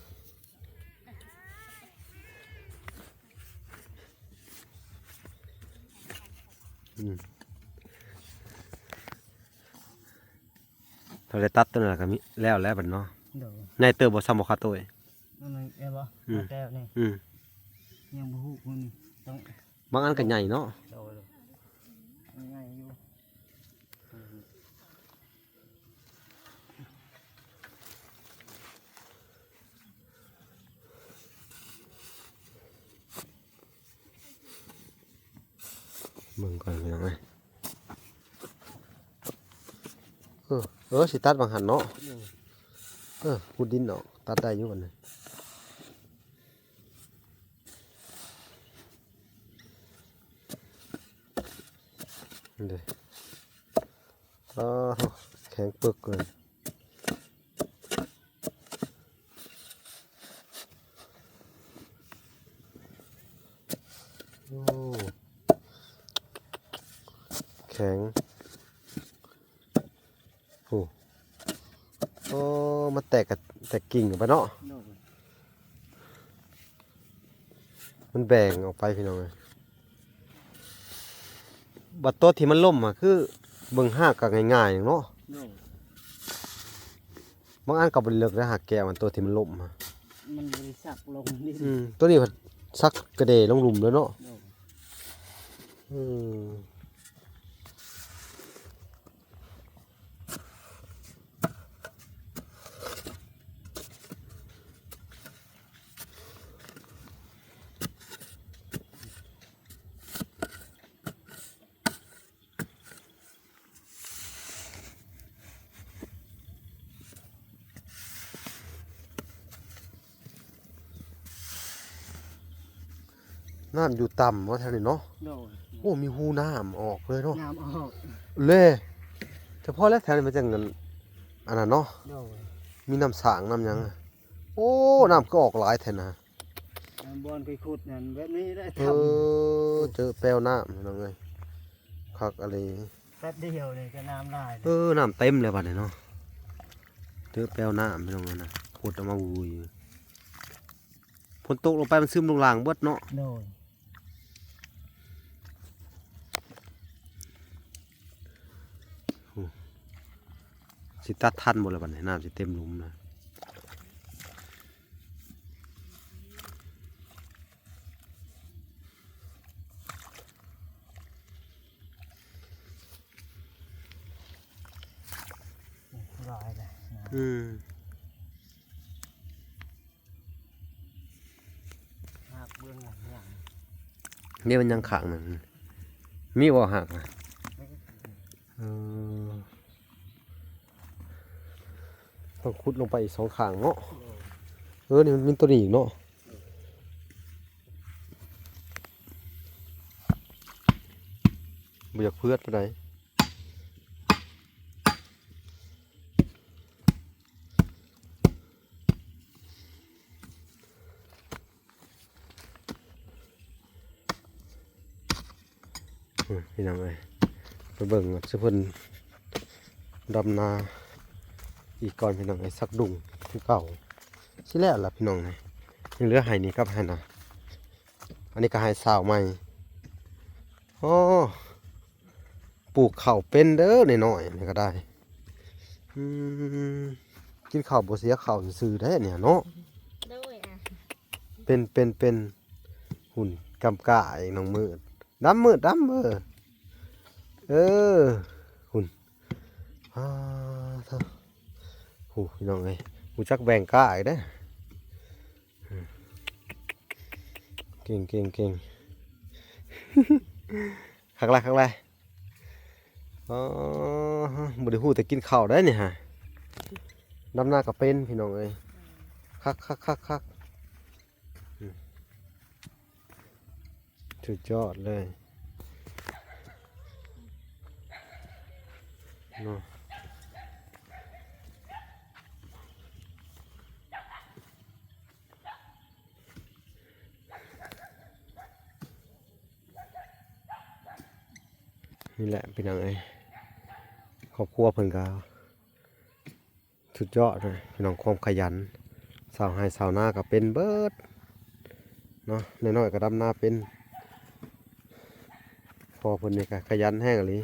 ອືມ. ຖ້າໄດ້ຕັດຕົວນັ້ນລະກະມີແລ້ວແລ້ວບັດເນາະ. ໂດຍ. ໃຫຍ່ເຕີບບໍ່ ຊ່ຳບໍ່ຄາໂຕ້ຍ? ມັນແມ່ນບໍ່? ອືມ ແຕ່ນີ້ ອືມ ຍັງບໍ່ຮູ້ ມັນຕ້ອງ ບາງອັນກະໃຫຍ່ເນາະ. ໂດຍ ໂດຍ ມັນໃຫຍ່ຢູ່. ເບິ່ງກ່ອນ ພີ່ນ້ອງເອີຍ. ເອີ ເອີ ຊິຕັດບາງຫັ້ນເນາະ. ເອີ ຂຸດດິນອອກ ຕັດໄດ້ຢູ່ອັນນີ້. ເດ້ ອ້າໂທ້ ແຂງປຶກເລີຍ. ໂອ້ ແຂງ ໂອ້ ໂອ້ ມັນແຕກກະ ແຕກກິ່ງໄປເນາະ. ໂດຍ ມັນແບ່ງອອກໄປພີ່ນ້ອງເອີຍ. ບັດໂຕທີ່ມັນລົ້ມຫະ ຄືເບິ່ງຮາກກະງ່າຍໆເນາະ. ໂດຍ ບາງອັນກະບໍ່ໄດ້ເລິກໄດ້ ຮາກແກ້ວ ອັນໂຕທີ່ມັນລົ້ມຫະ ມັນບໍ່ໄດ້ສັກລົງດິນ. ອືມ ໂຕນີ້ພັດສັກກະເດລົງລຸ່ມເລີຍເນາະ. ໂດຍ ອືມ ນ້ຳຢູ່ຕ່ຳເນາະແຖວນີ້ເນາະ. ໂດຍ ໂອ້ ມີຮູນ້ຳອອກເລີຍເນາະ. ນ້ຳອອກເລີຍ ສະເພາະແລ້ວແຖວນີ້ມັນຈັ່ງອັນ ອັນນັ້ນເນາະ. ໂດຍ ມີນ້ຳສ້າງນ້ຳຫຍັງ. ໂອ້ ນ້ຳຄືອອກຫຼາຍແທ້ນະ. ບ່ອນຂ້ອຍຂຸດນັ້ນແບບນີ້ແຫຼະ. ເອີ ເຈີແປວນ້ຳພີ່ນ້ອງເອີຍ ຄັກອີ່ຫຼີ. ແປັບດຽວນີ້ກະນ້ຳຫຼາຍ. ເອີ ນ້ຳເຕັມແລ້ວບັດນີ້ເນາະ. ເຈີແປວນ້ຳພີ່ນ້ອງເອີຍນະ ຂຸດອອກມາວຸ້ຍ. ຝົນຕົກລົງໄປມັນຊຶມລົງລ່າງເບິດເນາະ. ໂດຍ ໂອ້ ຊິຕັດທັນບໍ່ລະບັດນີ້ ນ້ຳຊິເຕັມລຸ່ມນະ. ຫຼາຍແຫຼະ. ອືມ ຮາກເບື້ອງຫຼັງ ນີ້ມັນຍັງຂ້າງໜຶ່ງ ມີບໍ່ຮາກນະ? ເອີ ຕ້ອງຂຸດລົງໄປອີກສອງຂ້າງເນາະ. ເອີ ນີ້ມັນມີໂຕນີ້ອີກເນາະ. ບໍ່ຢາກເຜືອດປານໃດ. ອືມ ພີ່ນ້ອງເອີຍ ໄປເບິ່ງວ່າຊິເພິ່ນດຳນາອີກກ່ອນ ພີ່ນ້ອງເອີຍ. ສັກດຸ່ງຄືເກົ່າ ຊິແລ້ວລະພີ່ນ້ອງເອີຍ. ຍັງເຫຼືອໄຮ່ນີ້ກັບໄຮ່ນາ ອັນນີ້ກະໄຮ່ຊາວໃໝ່. ໂອ້ ປູກເຂົ້າເປັນເດີ ນ້ອຍໆນີ້ກະໄດ້. ອືມ ກິນເຂົ້າບໍ່ເສຍເຂົ້າຊື່ໆເດ້ນີ້ເນາະ. ໂດຍ ອະ ເປັນ ເປັນ ເປັນ ຫຸ່ນ ກຳກາອີກ ນ້ອງມືດ ດຳມືດ ດຳ ເອີ ເອີ ຫຸ່ນ ອາ ໂທ້ ໂຫ ພີ່ນ້ອງເອີຍ ຮູ້ຈັກແບ່ງກ້າອີກເດ້. ເກັ່ງ ເກັ່ງ ເກັ່ງ ຄັກຫຼາຍ ຄັກຫຼາຍ. ອໍ ບໍ່ໄດ້ຮູ້ແຕ່ກິນເຂົ້າໄດ໋ນີ້ຫາ ດຳນາກະເປັນ ພີ່ນ້ອງເອີຍ. ຄັກ ຄັກ ຄັກ ຄັກ ອືມ ສຸດຍອດເລີຍເນາະ. ນີ້ແຫຼະພີ່ນ້ອງເອີຍ ຄອບຄົວເພິ່ນກະສຸດຍອດເລີຍພີ່ນ້ອງ ຄວາມຂະຫຍັນ. ຊາວໄຮ່ຊາວນາກະເປັນເບິດເນາະ ນ້ອຍໆກະດຳນາເປັນ. ພໍ່ເພິ່ນນີ້ກະຂະຫຍັນແຮງອີ່ຫຼີ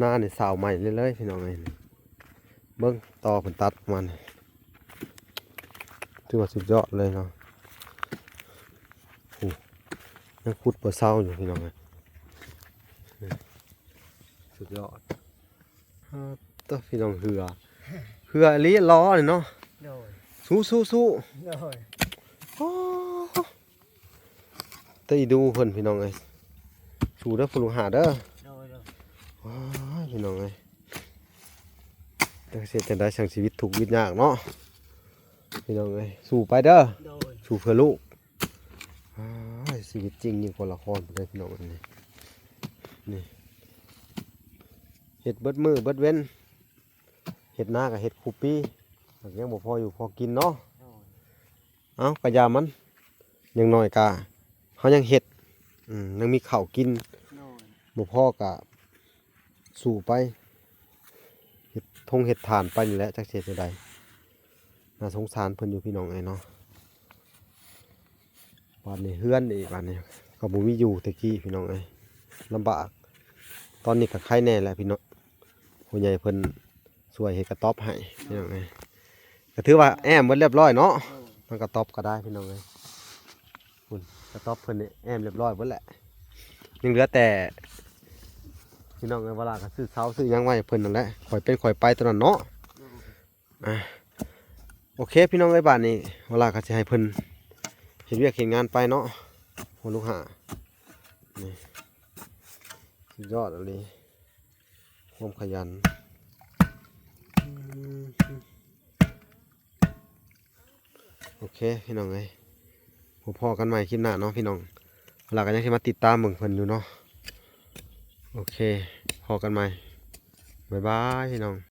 ນານີ້ຊາວໃໝ່ເລີຍໆ ພີ່ນ້ອງເອີຍ. ເບິ່ງຕໍເພິ່ນຕັດມານີ້ ຖືວ່າສຸດຍອດເລີຍເນາະ. ໂອ້ ຍັງຂຸດບໍ່ເຊົາຢູ່ພີ່ນ້ອງເອີຍ ສຸດຍອດ. ເອີ ໂຕ ພີ່ນ້ອງ ເຫື່ອ ເຫື່ອອີ່ຫຼີ ລໍນີ້ເນາະ. ໂດຍ ສູ້ໆໆ ໂດຍ. ໂອ້ ແຕ່ອີດູເພິ່ນ ພີ່ນ້ອງເອີຍ ສູ້ເດີ ພໍ່ລູກຫ້າເດີ. ໂດຍ ໂດຍ. ວ້າຍ ພີ່ນ້ອງເອີຍ ຈັກຊິເຮັດຈັ່ງໃດ ຊ່າງຊີວິດທຸກວິດຍາກເນາະ ພີ່ນ້ອງເອີຍ ສູ້ໄປເດີ. ໂດຍ ສູ້ເພື່ອລູກ. ອ້າຍ ຊີວິດຈິງຍິ່ງກວ່າລະຄອນພຸ້ນເດີ ພີ່ນ້ອງເອີຍ. ນີ້ ນີ້ ເຮັດເບິດມື້ເບິດເວັນ ເຮັດນາກະເຮັດຄູ່ປີ ຍັງບໍ່ພໍຢູ່ພໍກິນເນາະ. ໂດຍ. ເອົ້າ ກະຢ່າມັນ ຢ່າງໜ້ອຍກະເຮົາຍັງເຮັດ ອືມ ຍັງມີເຂົ້າກິນ ໂດຍ ບໍ່ພໍກໍສູ້ໄປ ເຮັດທົ່ງເຮັດຖານໄປນີ້ແຫຼະ ຈັກຊິເຮັດແນວໃດ. ໜ້າສົງສານເພິ່ນຢູ່ພີ່ນ້ອງເອີຍເນາະ. ບາດນີ້ເຮືອນອີກ ບາດນີ້ກໍບໍ່ມີຢູ່ແຕ່ກີ້ພີ່ນ້ອງເອີຍ ລຳບາກ. ຕອນນີ້ກໍໄຄແດ່ແຫຼະພີ່ນ້ອງ ຜູ້ໃຫຍ່ເພິ່ນຊ່ວຍເຮັດກະຕ໊ອບໃຫ້ພີ່ນ້ອງເອີຍ. ກໍຖືວ່າແອ້ມເບິດລຽບລ້ອຍເນາະ ໂດຍ ທາງກະຕ໊ອບກໍໄດ້ພີ່ນ້ອງເອີຍ. ພຸ້ນ ກະຕ໊ອບເພິ່ນນີ້ແອ້ມລຽບລ້ອຍເບິດແຫຼະ ຍັງເຫຼືອແຕ່ ພີ່ນ້ອງເອີຍ ວາລາກໍຊື້ເສົາຊື້ຫຍັງໄວ້ໃຫ້ເພິ່ນນັ້ນແຫຼະ ຄ່ອຍເປັນຄ່ອຍໄປຕົວນັ້ນເນາະ. ໂດຍ ອ່າ ໂອເຄພີ່ນ້ອງເອີຍ ບາດນີ້ວາລາກໍຊິໃຫ້ເພິ່ນເຮັດວຽກເຮັດງານໄປເນາະ. ໂອ້ ລູກຫ້າ ນີ້ ສຸດຍອດອີ່ຫຼີ ຄວາມຂະຫຍັນ. ໂອເຄພີ່ນ້ອງເອີຍ ພໍ້ກັນໃໝ່ຄລິບໜ້າເນາະພີ່ນ້ອງ. ແລ້ວກໍຍັງຊິມາຕິດຕາມເບິ່ງເພິ່ນຢູ່ເນາະ. ໂອເຄ ພໍ້ກັນໃໝ່ ບາຍບາຍພີ່ນ້ອງ.